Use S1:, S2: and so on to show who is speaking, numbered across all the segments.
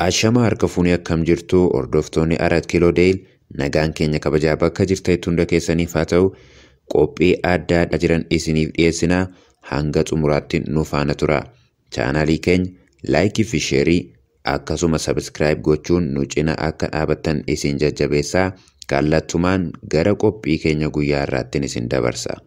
S1: Ashama harka fuunee akkam jirtu hordoftoonni Arat Kiiloo Deyil nagaan keenya kabajaa bakka jirtanitti hunda keessaniif haa ta'u qophii adda addaa jiran isiniif dhiyeessinaa hanga xumuraatti nu faana tura. Chaanaalii keenya laayikii fi sheerii akkasuma sabiskiraayib gochuun nu cina akka dhaabattan isin jajjabeessaa kallattumaan gara qophii keenya guyyaa irraattiin isin dabarsa.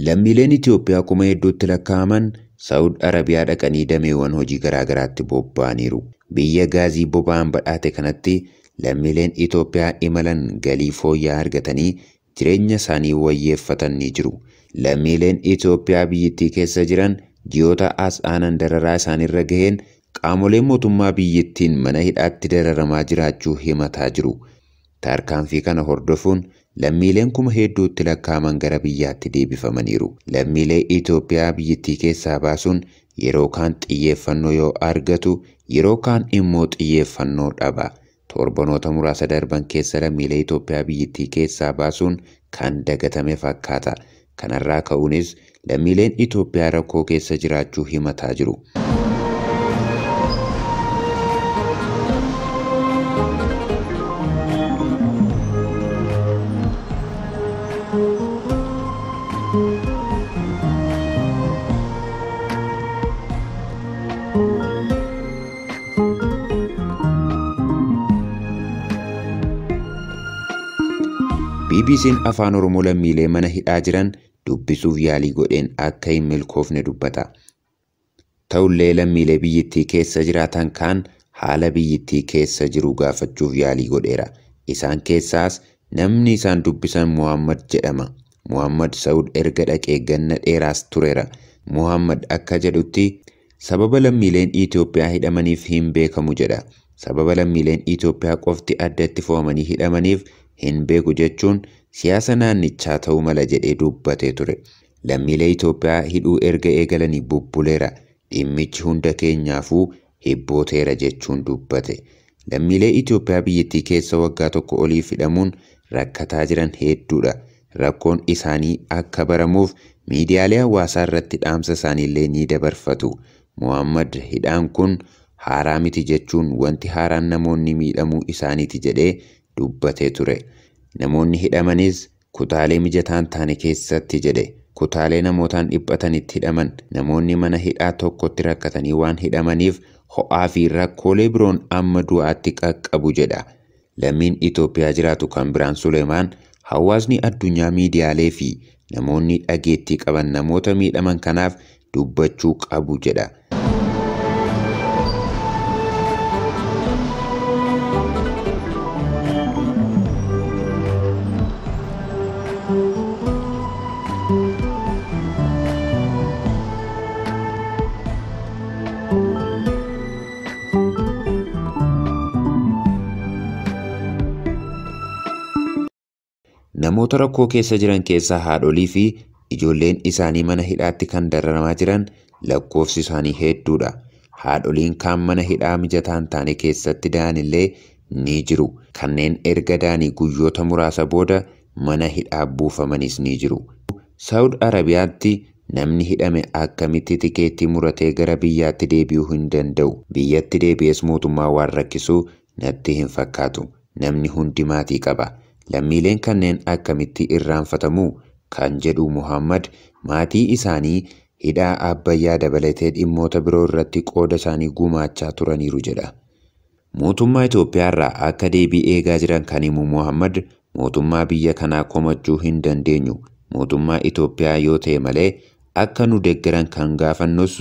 S1: Lammiileen Itoophiyaa kuma hedduutti lakkaa'aman Saawud Arabiyaa dhaqanii dameewwan hojii garaa garaatti bobba'aniiru. Biyya gaazii boba'aan badhaate kanatti lammiileen Itoophiyaa imalan galii fooyya'aa argatanii jireenya isaanii wayyeeffatan ni jiru. Lammiileen Itoophiyaa biyyattii keessa jiran ji'oota as aanan dararaa isaanirra gaheen qaamolee mootummaa biyyattiin mana hidhaatti dararamaa jiraachuu himataa jiru. Tarkaanfii kana hordofuun lammiileen kuma hedduutti lakkaa'aman gara biyyaatti deebifamaniiru. Lammiilee Itoophiyaa biyyattii keessaa baasuun yeroo kaan xiyyeeffannoo yoo argatu yeroo kaan immoo xiyyeeffannoo dhaba. Torbanoota muraasa darban keessa lammiilee Itoophiyaa biyyattii keessaa baasuun kan dagatame fakkaata. Kanarraa ka'uunis lammiileen Itoophiyaa rakkoo keessa jiraachuu himataa jiru. BBC'n Afaan Oromoo lammiilee mana hidhaa jiran dubbisuuf yaalii godheen akka hin milkoofne dubbata. Ta'ullee lammiilee biyyattii keessa jiraatan kaan haala biyyattii keessa jiru gaafachuuf yaalii godheera. Isaan keessaas namni isaan dubbisan Muhammad jedhama. Muhammad Saawud erga dhaqee ganna dheeraas tureera. Muhammad akka jedhutti sababa lammiileen Itoophiyaa hidhamaniif hin beekamu jedha. Sababa lammiileen Itoophiyaa qofti addatti fo'amanii hidhamaniif hin beeku jechuun siyaasa naannichaa ta'uu mala jedhee dubbatee ture. Lammiilee Itoophiyaa hidhuu erga eegalanii bubbuleera. Dhimmichi hunda keenyaafuu hibbooteera jechuun dubbate. Lammiilee Itoophiyaa biyyattii keessa waggaa tokko oliif hidhamuun rakkataa jiran hedduudha. Rakkoon isaanii akka baramuuf miidiyaalee hawaasaa irratti dhaamsa isaaniillee ni dabarfatu. Muhammad hidhaan kun haaraa miti jechuun wanti haaraan namoonni miidhamuu isaaniiti jedhee dubbatee ture. Namoonni hidhamanis kutaalee mijataa hin taane keessatti jedhe. Kutaalee namootaan dhiphatanitti hidhaman namoonni mana hidhaa tokkotti rakkatanii waan hidhamaniif ho'aa fi rakkoolee biroon amma du'aatti qaqqabu jedha. Lammiin Itoophiyaa jiraatu kan biraan Suleemaan hawaasni addunyaa miidiyaalee fi namoonni dhageettii qaban namoota miidhaman kanaaf dubbachuu qabu jedha. Namoota rakkoo keessa jiran keessaa haadholii fi ijoolleen isaanii mana hidhaatti kan dararamaa jiran lakkoofsi isaanii hedduudha. Haadholiin kaan mana hidhaa mijataa hin taane keessatti da'an illee ni jiru. Kanneen erga da'anii guyyoota muraasa booda mana hidhaa buufamanis ni jiru. Saawud Arabiyaatti namni hidhame akkamitti tikeettii muratee gara biyyaatti deebi'uu hin danda'u. Biyyatti deebi'es mootummaa waan rakkisuu natti hin fakkaatu. Namni hundi maatii qaba. Lammiileen kanneen akkamitti irraanfatamu kan jedhu Muhammad maatii isaanii hidhaa Abbayyaa dabalatee dhimmoota biroo irratti qooda isaanii gumaachaa turaniiru jedha. Mootummaa Itoophiyaa irraa akka deebii eegaa jiran kan himu Muhammad mootummaa biyya kanaa komachuu hin dandeenyu. Mootummaa Itoophiyaa yoo ta'e malee akka nu deeggaran kan gaafannus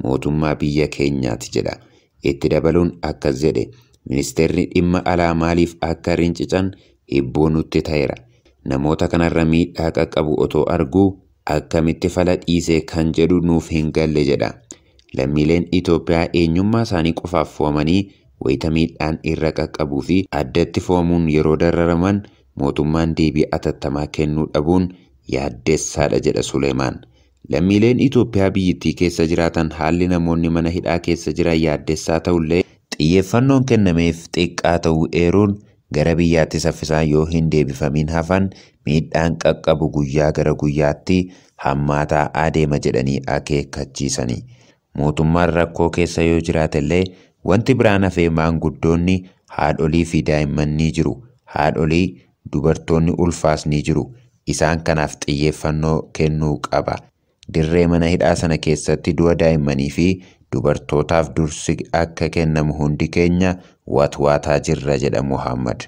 S1: mootummaa biyya keenyaati jedha. Itti dabaluun akkas jedhe ministeerri dhimma alaa maaliif akka rincican hibboo nutti ta'eera. Namoota kanarra miidhaa qaqqabu otoo arguu Akkamitti fala dhiisee kan jedhu nuuf hin galle jedha. Lammiileen Itoophiyaa eenyummaa isaanii qofaaf fo'amanii wayita miidhaan irra qaqqabuu fi addatti fo'amuun yeroo dararaman mootummaan deebii atattamaa kennuu dhabuun yaaddessaadha jedha Suleemaan. Lammiileen Itoophiyaa biyyittii keessa jiraatan haalli namoonni mana hidhaa keessa jiran yaaddessaa ta'ullee xiyyeeffannoon kennameef xiqqaa ta'uu eeruun gara biyyaatti saffisaan yoo hin deebifamin hafan miidhaan qaqqabu guyyaa gara guyyaatti hammaataa adeema jedhanii akeekkachiisani. Mootummaan rakkoo keessa yoo jiraatellee wanti biraan hafee maanguddoonni haadholii fi daa'imman ni jiru. Haadholii dubartoonni ulfaas ni jiru. Isaan kanaaf xiyyeeffannoo kennuu qaba. Dirree mana hidhaa sana keessatti du'a daa'immanii fi dubartootaaf dursi akka kennamu hundi keenya watwaataa jirra jedha Muhammad.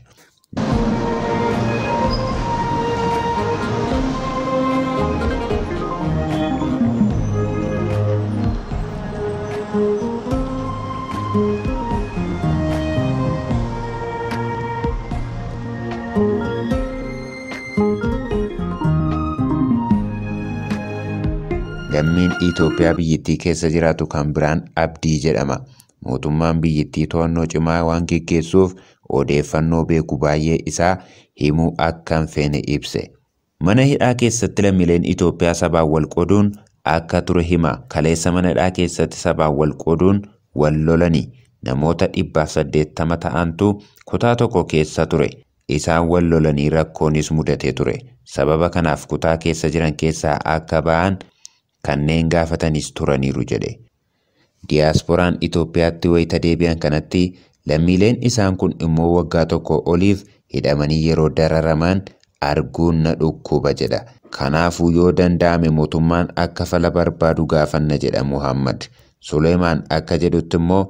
S1: Lammiin Itoophiyaa biyyittii keessa jiraatu kan biraan Abdii jedhama. Mootummaan biyyittii to'annoo cimaa waan geggeessuuf odeeffannoo beeku baay'ee isaa himuu akka hin feene ibse. Mana hidhaa keessatti lammiileen Itoophiyaa sabaan wal qooduun akka ture hima. Kaleessa mana hidhaa keessatti sabaan wal qooduun wal lolani. Namoota 180 ta'antu kutaa tokko keessa ture. Isaan wal lolanii rakkoonis mudatee ture. Sababa kanaaf kutaa keessa jiran keessaa akka ba'an kanneen gaafatanis turaniiru jedhe. Diyaaspooraan Itoophiyaatti wayita deebi'an kanatti lammiileen isaan kun immoo waggaa tokko oliif hidhamanii yeroo dararaman arguun na dhukkuba jedha. Kanaafuu yoo danda'ame mootummaan akka fala barbaadu gaafanna jedha Muhammad. Suleemaan akka jedhutti immoo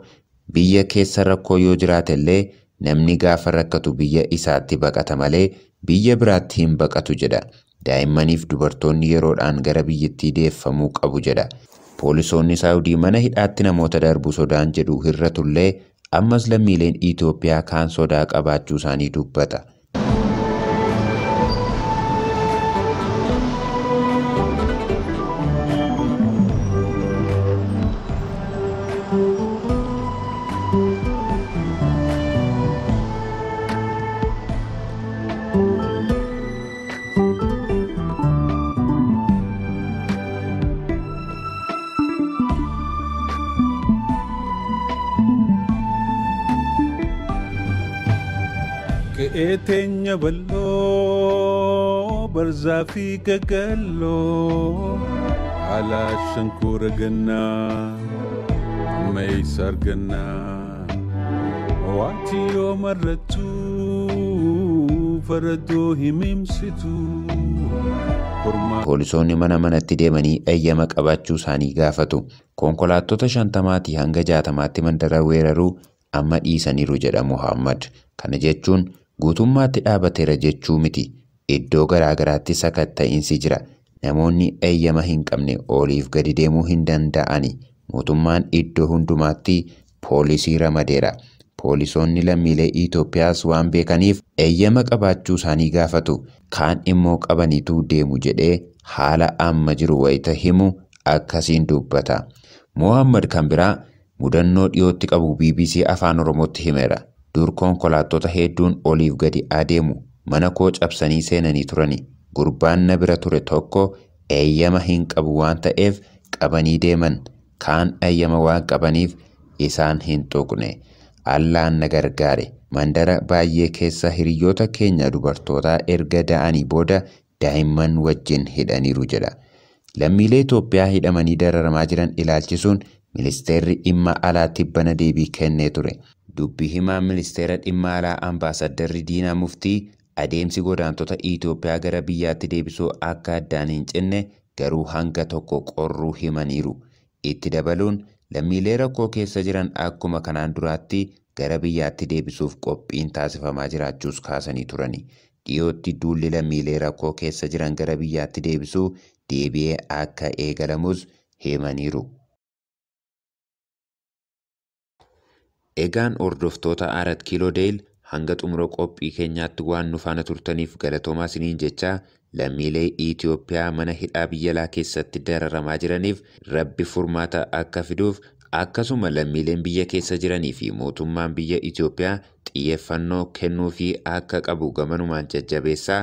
S1: biyya keessa rakkoo yoo jiraatellee namni gaafa rakkatu biyya isaatti baqata malee biyya biraatti hin baqatu jedha. Daa'immaniif dubartoonni yeroodhaan gara biyyattii deeffamuu qabu jedha. Poolisoonni Saawudii mana hidhaatti namoota darbu sodaan jedhu hir'atullee ammas lammiileen Itoophiyaa kaan sodaa qabaachuu isaanii dubbata.
S2: Qe'ee teenya bal'oo barzaa fi gaggalloo haala shankoora gannaa amma eessa argannaa waanti yoo marrattu faradoo himimsitu.
S1: Poolisoonni mana manatti deemanii eeyyama qabaachuu isaanii gaafatu. Konkolaattota 50 hanga 60tti mandara weeraruu amma dhiisaniiru jedha Muhammad. Kana jechuun guutummaatti dhaabateera jechuu miti. Iddoo garaa garaatti sakatta'iinsi jira. Namoonni eeyyama hin qabne oliif gadi deemuu hin danda'ani. Mootummaan iddoo hundumaatti poolisii ramadeera. Poolisoonni lammiilee Itoophiyaas waan beekaniif eeyyama qabaachuu isaanii gaafatu. Kaan immoo qabaniitu deemu jedhee haala amma jiru wayita himu akkasiin dubbata. Muhammad kan biraa mudannoo dhiyootti qabu BBC Afaan Oromootti himeera. Dur konkolaattota hedduun oliif gadi adeemu mana koo cabsanii seenanii turani. Gurbaan na bira ture tokko eeyyama hin qabu waan ta'eef qabanii deeman. Kaan eeyyama waan qabaniif isaan hin tuqne. Allaan na gargaare. Mandara baay'ee keessa hiriyoota keenya dubartootaa erga da'anii booda daa'imman wajjin hidhaniiru jedha. Lammiilee Itoophiyaa hidhamanii dararamaa jiran ilaalchisuun ministeerri dhimma alaa tibbana deebii kennee ture. Dubbi himaan ministeera dhimma alaa Ambaasaddarri Diinaa Muftii adeemsi godaantota Itoophiyaa gara biyyaatti deebisuu akka addaan hin cinne garuu hanga tokko qorruu himaniiru. Itti dabaluun lammiilee rakkoo keessa jiran akkuma kanaan duraatti gara biyyaatti deebisuuf qophiin taasifamaa jiraachuus kaasanii turani. Dhiyootti duulli lammiilee rakkoo keessa jiran gara biyyaatti deebisuu deebi'ee akka eegalamus himaniiru. Egaan hordoftoota Arat Kiiloo Deyil hanga xumura qophii keenyaatti waan nu faana turtaniif galatoomaa isiniin jechaa Lammiilee Itoophiyaa mana hidhaa biyya alaa keessatti dararamaa jiraniif Rabbi furmaata akka fiduuf, akkasuma lammiileen biyya keessa jiranii fi mootummaan biyya Itoophiyaa xiyyeeffannoo kennuufii akka qabu gamanumaan jajjabeessaa.